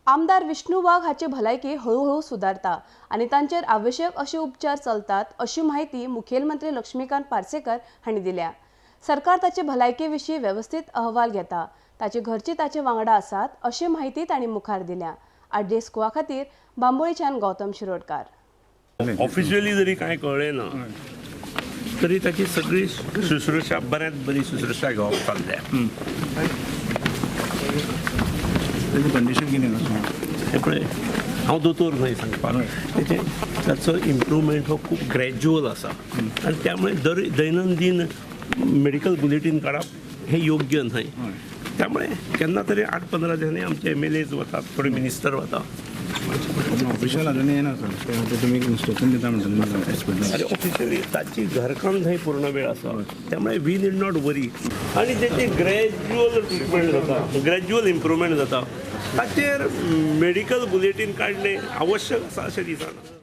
आमदार विष्णू वाघ हाची भलायकी हळूहळू सुदारता आनी तांचेर आवश्यक अशे उपचार चलतात अशी म्हायती मुखेलमंत्री लक्ष्मीकांत पार्सेकर हांणी दिल्या. सरकार ताचे भलायके विशीं वेवस्थीत अहवाल घेता, ताचे घरची ताचे वांगडा आसात अशी म्हायती तांणी मुखार दिल्या. आठ स्कुवा खातीर बांबोळीच्यान गौतम शिरोडकार. ऑफिशियली जरी कांय कळ्ळें ना तरी ताची सगळी शुश्रूषा बऱ्यात बरी शुश्रूषा घेवप चल्ल्या. ताची कंडिशन कितें आसा हें पळय, हांव दोतोर न्हय सांगपाक, तेचें ताचो इम्प्रूवमेंट हो खूब ग्रॅज्युअल आसा आनी त्यामुळे दर दैनंदीन मेडिकल बुलेटीन काडप हें योग्य न्हय. त्यामुळे केन्ना तरी 8-15 दिसांनी आमचे एम एल एज वतात, थोडे मिनिस्टर वता. ऑफिशियल अजून येना सर, ते खातीर तुमी इन्स्ट्रक्शन दिता म्हणटा हॉस्पिटल. आनी ऑफिशियली ताची घरकान्न थंय पूर्ण वेळ आसा, त्यामुळे we need not वरी. आनी तेचे ग्रॅज्युअल ट्रिटमेंट जाता, ग्रॅज्युअल इम्प्रूवमेंट जाता, ताचेर मेडिकल बुलेटीन काडलें आवश्यक आसा अशें दिसना.